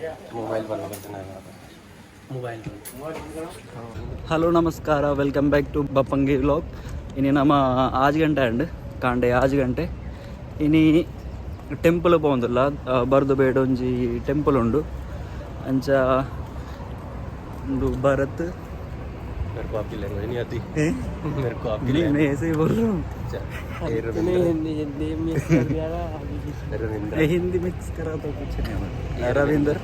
Mobile बंद कर देना है. मोबाइल. ಹಲೋ, ನಮಸ್ಕಾರ, welcome back to Bappangi vlog. ಇನಿ ನಮ್ಮ ಆಜ್ ಗಂಟೆ ಅಂಡ್ ಕಾಂಡೆ 6 ಗಂಟೆ. ಇನಿ ಟೆಂಪಲ್ ಪೋವೊಂದುಲ್ಲ. ಬರ್ದು ಬೇಡ ಒಂಜಿ ಟೆಂಪಲ್ ಉಂಡು. ಅಂಚ ಉಂದು ಭರತ್. मेरे को आपकी लैंग्वेज नहीं आती. मेरे को आपकी नहीं, मैं ऐसे ही बोल रहा हूँ. ये रविंद्र. हिंदी हिंदी मिक्स कर दिया ना अभी. रविंद्र. ये हिंदी मिक्स करा तो कुछ नहीं होगा. रविंद्र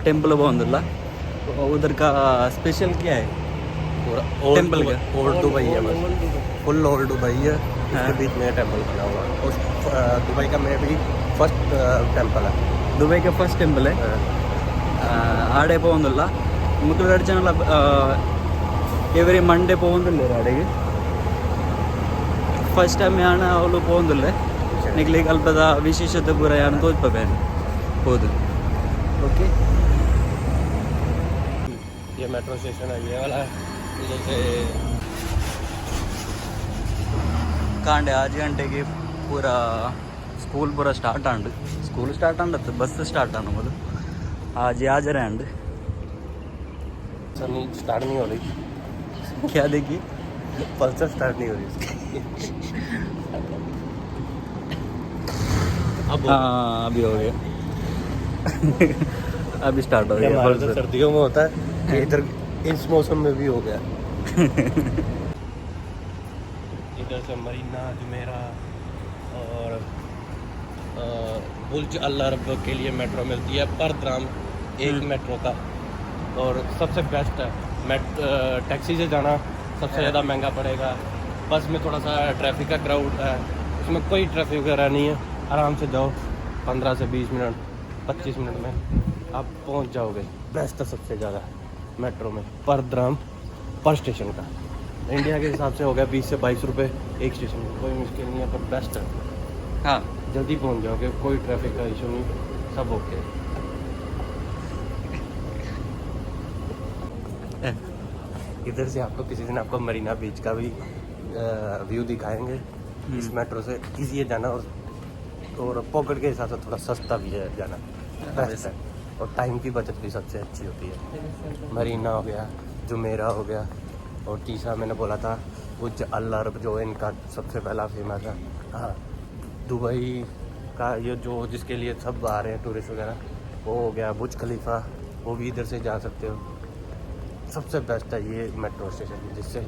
टेम्पल पवंदुल्ला. उधर का स्पेशल क्या है? पूरा ओल्ड टेम्पल का? ओल्ड दुबई है बस. फुल ओल्ड दुबई है. इसके बीच में टेम्पल बना हुआ है. उस दुबई का में भी फर्स्ट टेम्पल है. दुबई का फर्स्ट टेम्पल है. ಆಡೆ ಪೋವೊಂದುಲ್ಲ. ಮುಕ್ಲು ರಡ್ಡ್ ಜನಲ ಎವ್ರಿ ಮಂಡೇ ಪೋವೊಂದುಲ್ಲೆರ್ ಆಡೆಗ್. ಫಸ್ಟ್ ಟೈಮ್ ಯಾನ್ ಅವ್ಲು ಪೋವೊಂದುಲ್ಲೆ. ನಿಕ್ಲೆಗ್ ಅಲ್ಪದ ವಿಶೇಷತೆ ಪೂರ ಯಾನ್ ತೋಜ್ಪವೆ ಪೋದು. ಓಕೆ. ये मेट्रो स्टेशन है, ये वाला इधर से. ಕಾಂಡೆ 6 ಗಂಟೆಗೆ ಪೂರ ಸ್ಕೂಲ್ ಪೂರ ಸ್ಟಾರ್ಟ್ ಆಂಡ್. ಸ್ಕೂಲ್ ಸ್ಟಾರ್ಟ್ ಆಂಡತ್ತು, ಬಸ್ ಸ್ಟಾರ್ಟ್ ಆಂಡ್. ಮೊದಲು ಆಜಿ ಆಜರೆ ಆಂಡ್. सर, नहीं, स्टार्ट नहीं हो रही. क्या देखी? पल्सर स्टार्ट नहीं हो रही उसकी अब. हाँ, अभी हो गया. अभी स्टार्ट हो ये गया. हमारे तो पल्सर. सर्दियों में होता है ये. इधर इस मौसम में भी हो गया. इधर से मरीना, जुमेरा और बुर्ज अल अरब के लिए मेट्रो मिलती है पर द्राम एक मेट्रो का और सबसे बेस्ट है. मेट टैक्सी से जाना सबसे ज़्यादा महंगा पड़ेगा. बस में थोड़ा सा ट्रैफिक का क्राउड है, उसमें कोई ट्रैफिक वगैरह नहीं है. आराम से जाओ, 15 से 20 मिनट, 25 मिनट में आप पहुंच जाओगे. बेस्ट है सबसे ज़्यादा मेट्रो में. पर द्राम पर स्टेशन का इंडिया के हिसाब से हो गया 20 से 22 रुपए एक स्टेशन में. कोई मुश्किल नहीं है, पर बेस्ट है. जल्दी पहुंच जाओगे, कोई ट्रैफिक का इशू नहीं, सब ओके. इधर से आपको किसी दिन आपको मरीना बीच का भी व्यू दिखाएंगे इस मेट्रो से. इजी है जाना और पॉकेट के हिसाब से थोड़ा सस्ता भी है जाना. बेस्ट है और टाइम की बचत भी सबसे अच्छी होती है. मरीना हो गया, जुमेरा हो गया और तीसरा मैंने बोला था बुर्ज अल अरब, जो इनका सबसे पहला फेमस है. हाँ, दुबई का ये जो जिसके लिए सब आ रहे हैं टूरिस्ट वगैरह, वो हो गया बुर्ज खलीफा. वो भी इधर से जा सकते हो. सबसे बेस्ट है ये मेट्रो स्टेशन, जिससे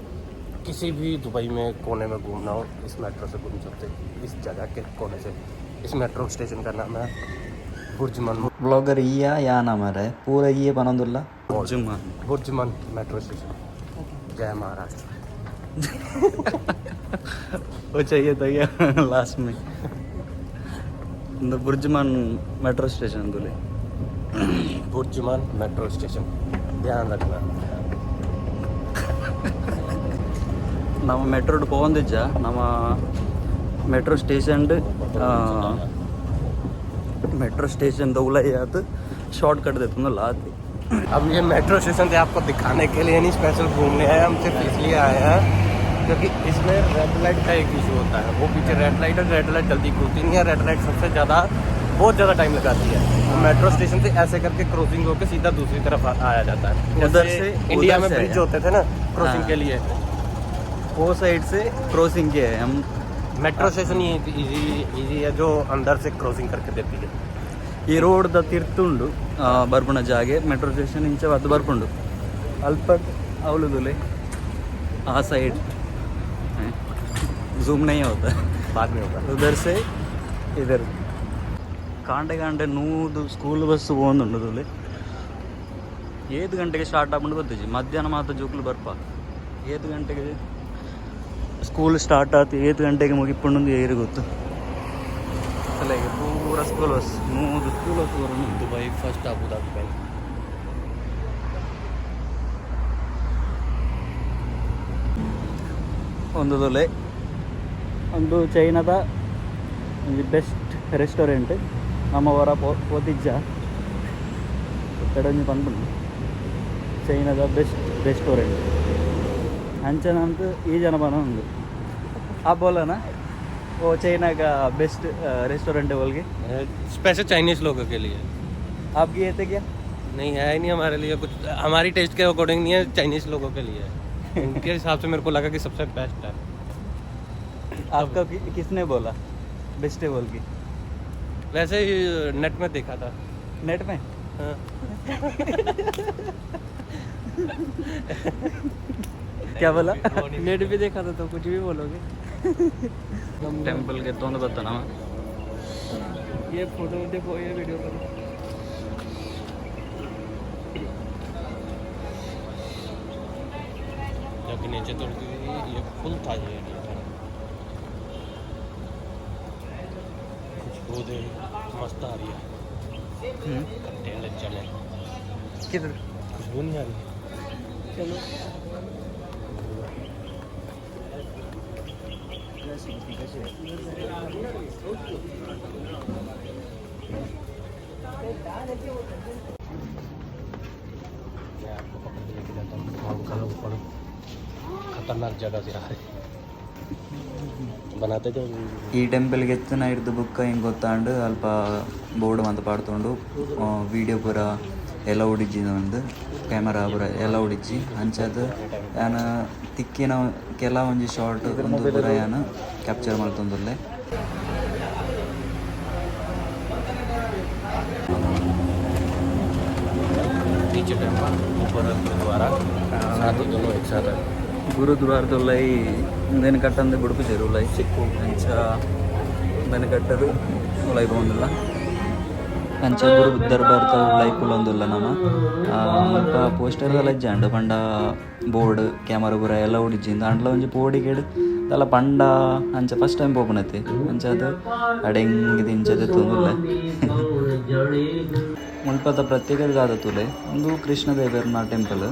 किसी भी दुबई में कोने में घूमना हो, इस मेट्रो से घूम सकते हैं, इस जगह के कोने से. इस मेट्रो स्टेशन का नाम है बुर्जमन. ಬ್ಲಾಗರ್ ಈಯ ಯಾನ ಮಾರೆ ಪೂರ ಈಯ ಪನೊಂದುಲ್ಲ BurJuman. BurJuman metro station. जय महाराष्ट्र. वो चाहिए था क्या लास्ट में? இந்த बुर्जमान मेट्रो स्टेशन तुले. बुर्जमान मेट्रो स्टेशन, ध्यान रखना. ನಮ್ಮ ಮೆಟ್ರೋಡ್ ಪೋವೊಂದಿಜ್ಜ. ನಮ್ಮ ಮೆಟ್ರೋ ಸ್ಟೇಷನ್, ಮೆಟ್ರೋ ಸ್ಟೇಷನ್ ಉಲಯಿ ಆತ್ ಶಾರ್ಟ್ ಕಟ್ ದೆತ್ತೊಂದುಲ್ಲ ಆತಿ. अब ये मेट्रो स्टेशन थे आपको दिखाने के लिए नहीं, स्पेशल घूमने आए हम. सिर्फ इसलिए आए हैं क्योंकि इसमें रेड लाइट का एक इशू होता है. वो पीछे रेड लाइट है. रेड लाइट जल्दी खुलती नहीं है. रेड लाइट सबसे ज़्यादा, बहुत ज़्यादा टाइम लगाती है. तो मेट्रो स्टेशन से ऐसे करके क्रॉसिंग होकर सीधा दूसरी तरफ आया जाता है. उधर जैसे इंडिया उधर में से ब्रिज आया। होते थे ना क्रॉसिंग हाँ। के लिए. वो साइड से क्रॉसिंग किया है हम. मेट्रो स्टेशन ही इजी इजी है जो अंदर से क्रॉसिंग करके देती है. ಈ ರೋಡ್ದ ತಿರ್ತುಂಡು ಬರ್ಪುಣ ಜಾಗೆ. ಮೆಟ್ರೋ ಸ್ಟೇಷನ್ ಇಂಚ ಅದು ಬರ್ಪುಂಡು. ಅಲ್ಪ ಅವಲುದುಲೆ ಆ ಸೈಡ್ ಝೂಮ್ नहीं होता. बाद में होगा. उधर से इधर. ಕಾಂಡೆ ಕಾಂಡೆ 100 ಸ್ಕೂಲ್ ಬಸ್ ಪೋವೊಂದುಂಡು ತುಲೆ. ಏತ್ ಗಂಟೆಗೆ ಸ್ಟಾರ್ಟ್ ಆಪುಂಡು ಗೊತ್ತಿಜ್ಜಿ. ಮಧ್ಯಾಹ್ನ ಮಾತ ಜೋಕುಲು ಬರ್ಪ. ಏತ್ ಗಂಟೆಗೆ ಸ್ಕೂಲ್ ಸ್ಟಾರ್ಟ್ ಆತು, ಏತ್ ಗಂಟೆಗೆ ಮುಗಿಪುಂಡು ಏರು ಗೊತ್ತು. ಅಲ್ಲ, ಪೂರ ಸ್ಕೂಲ್ ಬಸ್, 100 ಸ್ಕೂಲ್ ಬಸ್ ಬರೋಣ. Dubai first Abu Dhabi bank. ಒಂದು ತುಲೆ ಒಂದು ಚೈನಾದ ಒಂಜಿ ಬೆಸ್ಟ್ ರೆಸ್ಟೋರೆಂಟ್. ನಮ್ಮ ವರ ಪೋತಿಜ್ಜ ಒಂಜಿ ಪನ್ಪುಂಡು ಚೈನಾದ ಬೆಸ್ಟ್ ರೆಸ್ಟೋರೆಂಟ್. ಅಂಚನಂತ ಈ ಜನ ಪನ ಉಂದು. ಆ ಬೋಲನ. वो चाइना का बेस्ट रेस्टोरेंट है बोल के। स्पेशल चाइनीज लोगों के लिए। आप गए थे क्या? नहीं है ही नहीं हमारे लिए कुछ, हमारी टेस्ट के अकॉर्डिंग नहीं है, चाइनीज लोगों के लिए है। उनके हिसाब से मेरे को लगा कि सबसे बेस्ट है। आपका किसने बोला बेस्ट है बोल के? वैसे ही नेट में देखा था। नेट में? हाँ। क्या बोला? नेट भी देखा था तो कुछ भी बोलोगे। ಟೆಂಪಲ್ಗೆ ಎತ್ತೊಂದು ಬರ್ತಾನ। ये फोटो देखो, ये वीडियो करो। जब नीचे चतुर्थी ये फुल था, ये एरिया सारा। खुशबू दे मस्त आ रही है। खट्टे वाले चने। किधर? खुशबू नहीं आ रही? चलो। मैं आपको पकड़ के लेके जाता हूँ अंकल, ऊपर खतरनाक जगह से आ रहे बनाते जो। ಈ ಟೆಂಪಲ್ಗೆ ಎತ್ತನ ಹಿಡ್ದು ಬುಕ್ಕ ಹಿಂಗೆ ಗೊತ್ತಾಂಡು ಅಲ್ಪ ಬೋರ್ಡ್ ಮಂತ ಪಾಡ್ತೊಂಡು, ವೀಡಿಯೋ ಪೂರ ಎಲೌಡ್ ಇಜ್ಜಿ, ಒಂದು ಕ್ಯಾಮರಾ ಪೂರ ಎಲೌಡ್ ಇಜ್ಜಿ. ಅಂಚಾದ್ ಯಾನ್ ತಿಕ್ಕಿನ ಕೆಲವೊಂಜಿ ಶಾರ್ಟ್ ಒಂದು ಪೂರ ಯಾನ್ ಕ್ಯಾಪ್ಚರ್ ಮಲ್ತೊಂದುಲ್ಲೆ. नीचे टेम्पल, ऊपर गुरुद्वारा, साथ ही दोनों एक साथ है। ಗುರುದ್ವಾರದೊಲ್ಲೈ ಇಂದೆನ್ ಕಟ್ಟಂದೆ ಬುಡುಪುಜೆರ್ ಉಲೈ. ಅಂಚ ಇಂದೆನ್ ಕಟ್ಟದು ಉಲೈ ಪೋವೊಂದುಲ್ಲ. ಅಂಚ ಗುರು ದರ್ಬಾರ್ದ ಉಲೈ ಕುಲ್ಲೊಂದುಲ್ಲ ನಮ. ಮುಲ್ಪ ಪೋಸ್ಟರ್ ದಾಲ ಇಜ್ಜಾಂಡ್ ಪಂಡ ಬೋರ್ಡ್ ಕ್ಯಾಮರಾ ಪೂರ ಎಲೌಡ್ ಇಜ್ಜಿ. ಆಂಡಲ ಒಂಜಿ ಪೋಡಿಗೆಡ್ ದಾಲ ಪಂಡ ಅಂಚ ಫಸ್ಟ್ ಟೈಮ್ ಪೋಪುನತೆ. ಅಂಚ ಅದು ಅಡೆಂಗ್ ಇಂಚ ದೆತ್ತೊಂದುಲ್ಲೆ. ಮುಲ್ಪದ ಪ್ರತ್ಯೇಕ ದಾದ ತೂಲೆ, ಉಂದು ಕೃಷ್ಣ ದೇವೆರ್ನ ಟೆಂಪಲ್,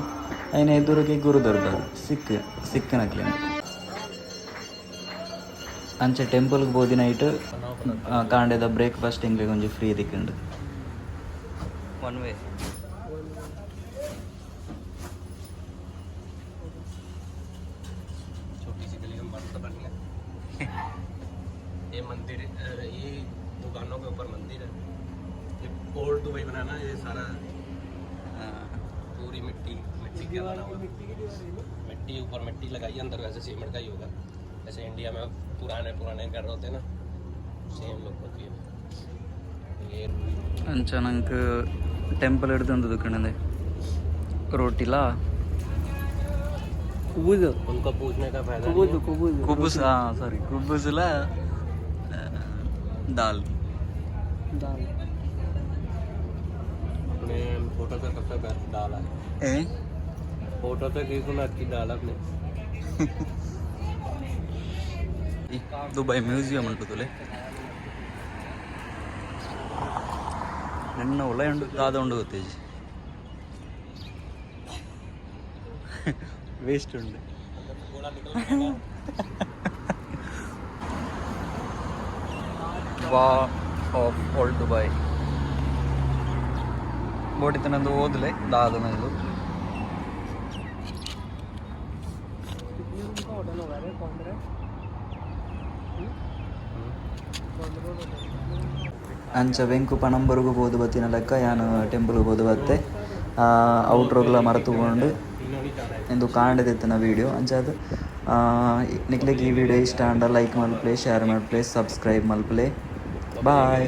ಐನ ಎದುರಿಗೆ ಗುರು ದರ್ಬಾರ್, ಸಿಕ್ ಸಿಕ್ಕನಕ್ಲೆನ. ಅಂಚ ಟೆಂಪಲ್ಗೆ ಪೋದಿನ ನೈಟ್ ಕಾಂಡೆದ ಬ್ರೇಕ್ಫಾಸ್ಟ್ ಎಂಕ್ಲೆಗ್ ಒಂಜಿ ಫ್ರೀ ತಿಕ್ಕುಂಡು. One way. छोटी सी गली में मस्त बन गया ये मंदिर। ये दुकानों के ऊपर मंदिर है। ये ओल्ड दुबई बनाना ये सारा, पूरी मिट्टी मिट्टी का बना हुआ है। मिट्टी ऊपर मिट्टी लगाई है, अंदर वैसे सीमेंट का ही होगा, जैसे इंडिया में पुराने पुराने घर होते हैं ना, सेम लुक होती है ये। ಅಂಚ ನಂಗೆ ಟೆಂಪಲ್ ಹಿಡ್ದು ದುಕಾನಂದೆ ರೋಟಿಲಾ. ಕುಬುಜ್. उनको पूछने का फायदा ಕುಬುಜ್. नहीं है। ಕುಬುಜ್. ಕುಬುಸ್, ಹಾಂ ಸಾರಿ, ಕುಬುಸ್ಲ ದಾಲ್. दाल. अपने होटल का सबसे बेस्ट दाल है। ಏ. होटल से की सुना अच्छी दाल है अपने। ದುಬೈ ಮ್ಯೂಸಿಯಂ ಉಂಟು ತುಲೆ. ನಿನ್ನ ಉಲೈ ಉಂಡು, ದಾದ ಉಂಡು ಗೊತ್ತೇಜಿ, ವೇಸ್ಟ್ ಉಂಡು. गोला निकल गया। ವಾ ಆಫ್ ಓಲ್ಡ್ ದುಬೈ ಬೋಟಿತ್ತನಂದು ಓದ್ಲೆ ದಾದ ನಂದು. कितने रूम का होटल होगा रे? कौन रहा है? कौन रोड होटल? ಅಂಚ ವೆಂಕು ಪಣಂಬರುಗು ಪೋದು ಬತ್ತಿನ ಲೆಕ್ಕ ಯಾನ್ ಟೆಂಪಲ್ಗೆ ಪೋದು ಬತ್ತೆ. ಔಟ್ರೋಗ್ಲ ಮರೆತುಕೊಂಡು ಇಂದು ಕಾಂಡದಿತ್ತಿನ ವೀಡಿಯೋ. ಅಂಚಾದ್ ನಿಕ್ಲೆಗ್ ಈ ವಿಡಿಯೋ ಇಷ್ಟ ಆಂಡ ಲೈಕ್ ಮಲ್ಪಲೆ, ಶೇರ್ ಮಲ್ಪಲೆ, ಸಬ್ಸ್ಕ್ರೈಬ್ ಮಲ್ಪಲೆ. ಬಾಯ್.